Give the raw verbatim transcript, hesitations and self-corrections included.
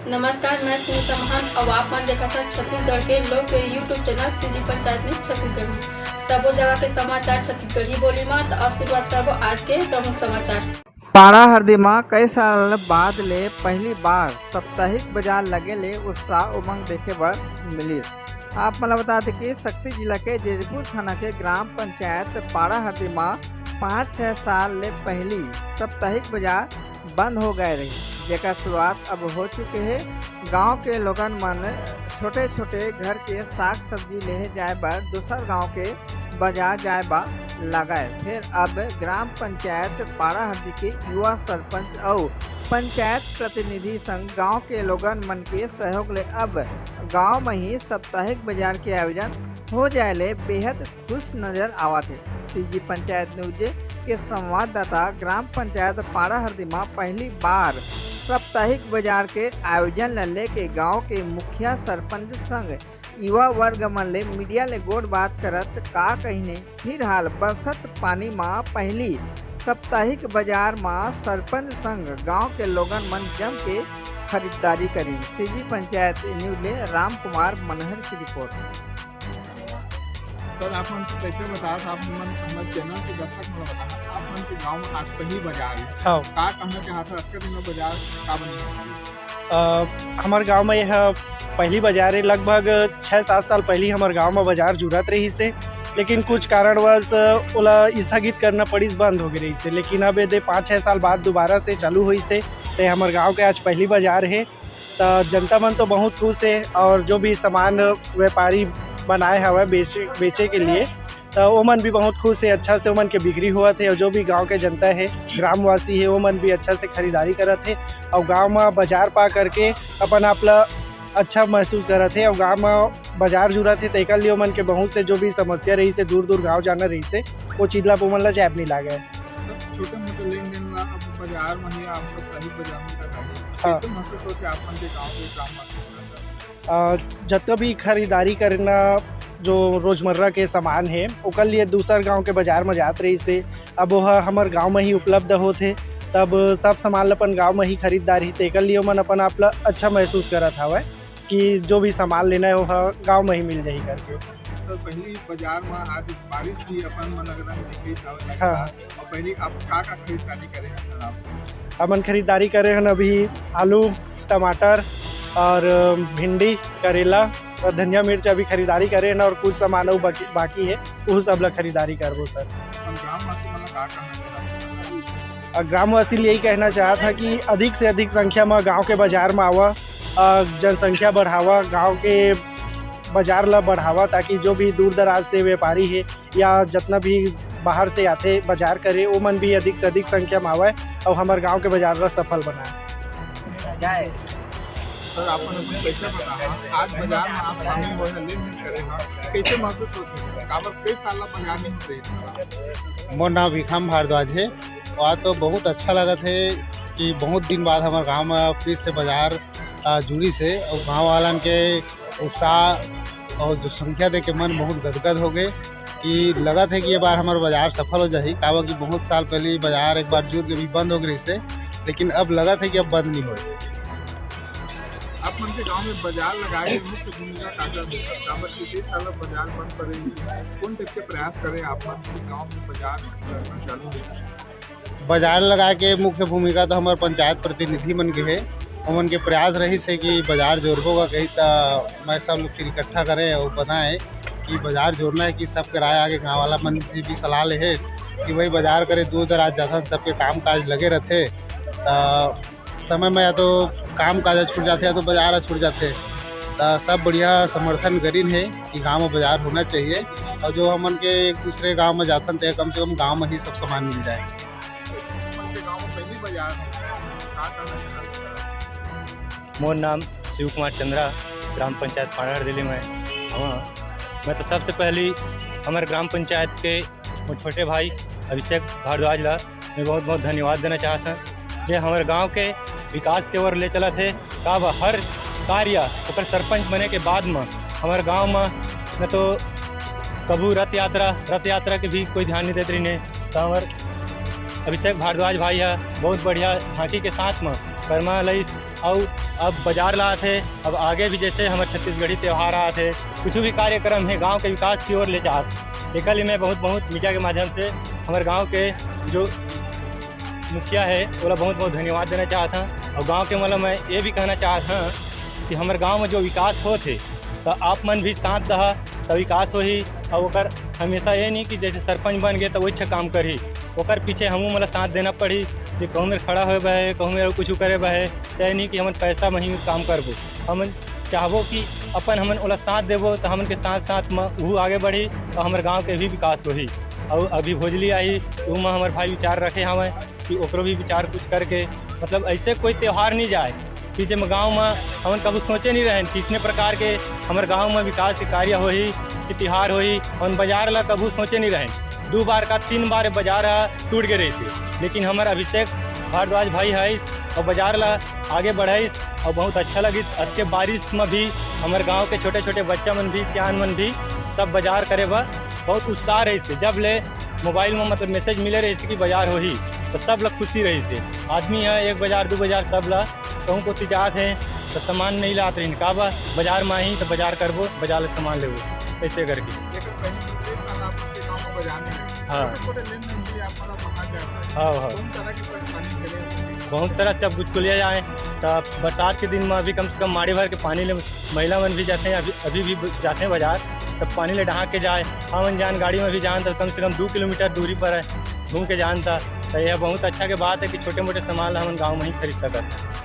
नमस्कार, मैं सुनीता महंत, अउ आप मन देखत हव छत्तीसगढ़ के लोकप्रिय YouTube channel CG panchayat news Chhattisgarhi. सबो जगह के समाचार छत्तीसगढ़ी बोली म, त अब शुरुआत करबो आज के प्रमुख समाचार। पाड़ा हरदी म कई साल बाद ले पहली बार साप्ताहिक बाजार लगे ले उत्साह उमंग देखे बर मिलिस। आप मन ल बता दें कि सक्ती जिला के जैजपुर थाना के ग्राम पंचायत पाड़ा हरदी म पाँच छह साल ले पहली साप्ताहिक बाजार बंद हो गए रही, जेकर शुरुआत अब हो चुके हे। गांव के लोगन मन छोटे-छोटे घर के साग सब्जी लेहे जाए बर दूसर गांव के बाजार जाए बर लागय। फेर अब ग्राम पंचायत पाड़ा हरदी के युवा सरपंच अउ पंचायत प्रतिनिधि संग गांव के लोगन मन के सहयोग ले अब गांव म ही साप्ताहिक बाजार के आयोजन हो जाए ले बेहद खुश नजर आवत हे। सीजी पंचायत न्यूज के संवाददाता ग्राम पंचायत पाड़ा हरदी म पहली बार साप्ताहिक बाजार के आयोजन ल लेके गांव के मुखिया सरपंच संग युवा वर्ग मन ले मीडिया ले गोठ बात करत का कहिने, फिलहाल बरसत पानी म पहली साप्ताहिक बाजार म सरपंच संग गांव के लोगन मन जम के खरीदारी करिन। सीजी पंचायत न्यूज ले राम कुमार मनहर की रिपोर्ट। सर, आप मन कैसे बता, आप मन हमर चैनल के दर्शक मन बता, आप मन के गांव में आज पहली बाजार है। हाँ। का कहना चाहता है, अतका दिन में बाजार का बनी? अ, हमर गांव में यह पहली बाजार है। लगभग छः सात साल पहली हमर गांव में बाजार जुड़त रहिस हे, लेकिन कुछ कारणवश ओला स्थगित करना पड़िस, बंद हो गे रहिस हे। लेकिन अब एदे पाँच छः साल बाद दोबारा से चालू होइस हे, ते हमर गांव के आज पहली बाजार है। त जनता मन तो बहुत खुश हे और जो भी सामान व्यापारी बनाए हवय बेचे, बेचे के लिए, त ओमन भी बहुत खुश हे। अच्छा से ओमन के बिक्री होवत हे और जो भी गांव के जनता हे, ग्रामवासी हे, ओमन भी अच्छा से खरीदारी करत हे और गांव म बाजार पा करके अपन आप ला अच्छा महसूस करत हे और गांव म बाजार जुड़त हे, तेकर लिए ओमन के बहुत से जो भी समस्या रहिस हे, दूर दूर गांव जाना रहिस हे, वो चीज ला ओमन ला जाए बर नइ लागे। सर, छोटे मोटे लेन देन ला अब बाजार में ही आप साप्ताहिक बाजार में कर रहे हैं। हाँ। कैसे महसूस होते आप मन के गांव के ग्रामवासी के अंदर? अ, जतका भी खरीदारी करना, जो रोजमर्रा के सामान हे, ओकर लिए दूसर गांव के बाजार में जात रहिस हे, अब वो ह-, हमर गांव में ही उपलब्ध होत हे, तब सब सामान ल अपन गांव में ही खरीददारी, तेकर लिए ओमन अपन आप ला अच्छा महसूस करत हवय कि जो भी सामान लेना है, वो ह-, गांव में ही मिल जाही करके। तो पहली बाजार में आज बारिश भी अपन मन अगर देखे जावे हाँ। और पहली आप का का खरीदारी करे हैं सर आप? हमन खरीदारी करे हन अभी आलू, टमाटर और भिंडी, करेला और धनिया मिर्च अभी खरीदारी करे हन और कुछ सामान अउ बाकी, बाकी है, वो सब ला खरीदारी करबो सर। हम ग्रामवासी मन ला का कहना चाहते हैं? और ग्रामवासी ले यही कहना चाहत हन कि अधिक से अधिक संख्या में गांव के बाजार में आवा, अ, जनसंख्या बढ़ावा, गांव के बाजार ला बढ़ावा, ताकि जो भी दूर दराज से व्यापारी है या जितना भी बाहर से आथे बाजार करे, वो मन भी अधिक से अधिक संख्या में आवे और हमारे गांव के बाजार ला सफल बनाए। सर, आप मन अपन कैसे बता, आज बाजार में आप शामिल होए हैं, लेन देन करे हैं, कैसे महसूस होते हैं? काबर कई साल ला बाजार नहीं होते? मोर नाम भिखम भारद्वाज है। आज तो बहुत अच्छा लगत है कि बहुत दिन बाद हमारे गांव में फिर से बाजार, आ, जुड़िस हे और गांव वालन के उत्साह और जो संख्या देख के मन बहुत गदगद हो गए कि लगत है कि ये बार हमारा बाजार सफल हो जाही, काबर कि बहुत साल पहले ये बाजार एक बार जुड़ के भी बंद हो गए से, लेकिन अब लगत है कि अब बंद नहीं होए। आप मन के गांव में बाजार लगाए के मुख्य भूमिका का कर देता? काबर कि कई साल बाजार बंद पड़े हुए, कौन टाइप के प्रयास करे आप मन के गांव में बाजार करना चालू हो? बाजार लगाए के मुख्य भूमिका तो हमारे पंचायत प्रतिनिधि मन के है। ओमन के प्रयास रहिस हे कि बाजार जोड़बो का कही, त मैं सब लोग फिर इकट्ठा करें और बताएं कि बाजार जोड़ना है, कि सबके राय आगे गाँव वाला मन से भी सलाह ले है कि भाई बाजार करे दूर दराज जाथन, सबके काम काज लगे रहते, त समय में या तो काम काज छूट जाते या तो बाजार छूट जाते। त सब बढ़िया समर्थन करिन है कि गाँव में बाजार होना चाहिए और जो हमन के एक दूसरे गाँव में जाथन, त कम से कम गाँव में ही सब सामान मिल जाए। मन के गाँव में पहली बाजार है, का कहना चाहत? मोर नाम शिव कुमार चंद्रा, ग्राम पंचायत पाड़ा हरदेली में हवं। मैं तो सबसे पहली हमर ग्राम पंचायत के मोर छोटे भाई अभिषेक भारद्वाज ला मैं बहुत बहुत धन्यवाद देना चाहत हूँ, जे हमर गांव के विकास के ओर ले चलत हे। का बा, हर कार्य ओकर सरपंच बने के बाद म हमर गांव म न तो कभू रथ यात्रा, रथ यात्रा के भी कोई ध्यान नहीं देत रहिने, तो हमर अभिषेक भारद्वाज भाई ह बहुत बढ़िया झांकी के साथ म करमा लइस। अउ अब बाजार ला आथे। अब आगे भी जैसे हमर छत्तीसगढ़ी त्योहार आथे, कुछ भी कार्यक्रम हे, गांव के विकास की ओर ले जात, एकर लिए मैं बहुत बहुत मीडिया के माध्यम से हमर गांव के जो मुखिया हे, ओला बहुत बहुत धन्यवाद देना चाहत हंव। अउ गांव के मतलब मैं ये भी कहना चाहत हंव कि हमर गांव में जो विकास होत हे, त आप मन भी साथ दहा, त विकास होही। अउ ओकर हमेशा ये नहीं कि जैसे सरपंच बन गए त वो अच्छा काम करही, ओकर पीछे हमू मन ला साथ देना पड़ही। जे कहूँ मेर खड़ा होए बर हे, कहूँ मेर कुछ करे बर हे, त ये नहीं कि हमन पैसा में ही काम करबो। हमन चाहबो कि अपन हमन ओला साथ देबो, त हमन के साथ साथ म उहू आगे बढ़ही अउ हमर गांव के भी विकास होही। अउ अभी भोजली आही, उहू म हमर भाई विचार रखे हवय कि ओकरो भी विचार कुछ करके, मतलब, ऐसे कोई त्योहार नहीं जाए कि जेमा गांव म हमन कभू सोचे नहीं रहन कि इसने प्रकार के हमर गांव म विकास के कार्य होही, कि तिहार होही। हमन बाजार ला कभू सोचे नहीं रहन, दो बार का तीन बार बाजार ह टूट गए रहिस हे, लेकिन हमर अभिषेक भारद्वाज भाई है अउ बाजार ला आगे बढ़ाइस अउ बहुत अच्छा लगिस। अतके बारिश म भी हमर गांव के छोटे-छोटे बच्चा मन भी, सियान मन भी सब बाजार करे बर बहुत उत्साह रहिस हे। जब ले मोबाइल म मतलब मैसेज मिले रहिस हे कि बाजार होही, त सब ला खुशी रहिस हे। आदमी ह एक बाजार, दू बाजार, सब ला कहूँ कोती जात हे, त सामान नहीं लात रहिन। काबर? बाजार म आही, त बाजार करबो, बाजार ले सामान लेबो, ऐसे करके। लेकिन पहले तो एक साल आपके गाँव में बाजार नहीं है। हाँ। छोटे-छोटे लेन देन के लिए आप मतलब बाहर जाते हैं। हाँ, हाँ। कौन तरह की परेशानी झेले हैं? बहुत तरह से अब गुजकुलिया जाए, त बरसात के दिन में अभी कम से कम माड़ी भर के पानी ले महिला मन भी जाते हैं, अभी, अभी भी जाते हैं बाजार, तब पानी ले ढांक के जाए। हमन जान गाड़ी में भी जान, तो कम से कम दो किलोमीटर दूरी पर है, घूम के जान था। तो यह बहुत अच्छा के बात है कि छोटे मोटे सामान ला हमन गाँव में ही खरीद सकत हैं।